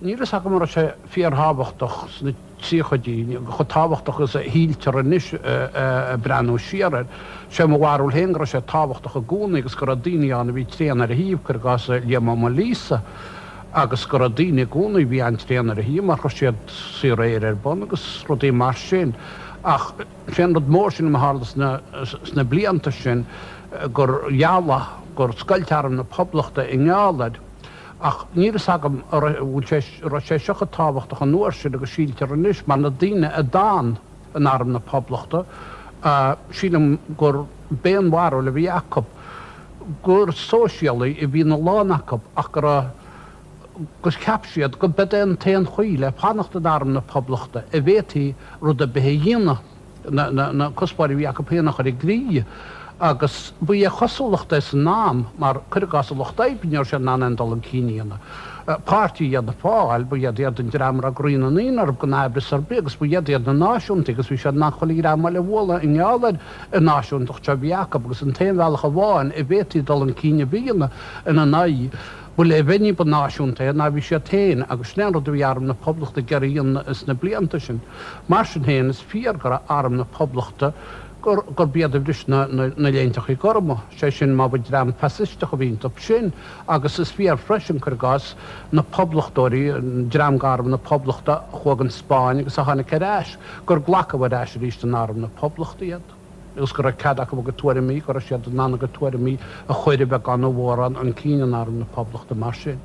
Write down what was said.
Níl fhios agam an raibh sé fíorthábhachtach sna tríochaidí, chomh tábhachtach is a shíltear anois ag breathnú siar air. Sé mo bharúil féin go raibh sé tábhachtach i gcónaí agus go raibh daoine ann a bhí tréan ar a thaobh, cuir i gcás Liam Ó Maoilíosa, agus go raibh daoine i gcónaí a bhí an-tréan ar a thaobh mar chuir siad Saor Éire ar bun agus rudaí mar sin. Ach sé an rud mór sin a tharla sna blianta sin gur ghealladh gur scoilt Arm na Poblachta i ngeall air. Ach níl fhios agam an raibh sé seo chomh tábhachtach an uair sin agus síltear anois, mar na daoine a d'fhan in Arm na Poblachta, sílim gur b'é an bharúil a bhí acu gur sóisialaigh a bhí ina lán acu ach go raibh, gur cheap siad go b'é an t-aon chaoi le fanacht in Arm na Poblachta a bhféadfaí rud ar bith a dhéanamh. na cuspóirí a bhí acu féin a chur i gcrích, agus ba é cosúlacht é san am, mar, cuir i gcás, an Lucht Oibre, ní raibh siad in ann aon dul chun cinn a dhéanamh. Páirtí Fhianna Fáil, ba iad iad an dream a raibh groí na ndaoine orthu gan aimhreas ar bith, agus ba iad iad na náisiúntaigh, agus bhí siad in ann chuile dhream eile a bhualadh i ngeall ar an náisiúntacht seo a bhí acu, agus an t-aon bhealach amháin a bhféadfaí dul chun cinn a bhí ina n-aghaidh, Ba le bheith ní ba náisiúntaithe ná bhí siad féin, agus sin é an rud a bhí Arm na Poblachta ag iarraidh a dhéanamh sna blianta sin. Mar sin féin, is fíor go raibh Arm na Poblachta, gur, gurb iad a bhris na, na, na Léinteachaí Gorma, sé sin má ba dream faisisteach a bhí iontu sin, agus is fíor freisin, cuir i gcás, na Poblachtóirí, an dream d'Arm na Poblachta a chuaigh an Spáinn agus a tháinig ar ais, gur glacadh ar ais arís in Arm na Poblachta iad. agus go raibh cead acu a gcuid tuairimí, go raibh siad in ann a gcuid tuairimí a chur a bheagán nó a mhórán chun cinn in Arm na Poblachta mar sin.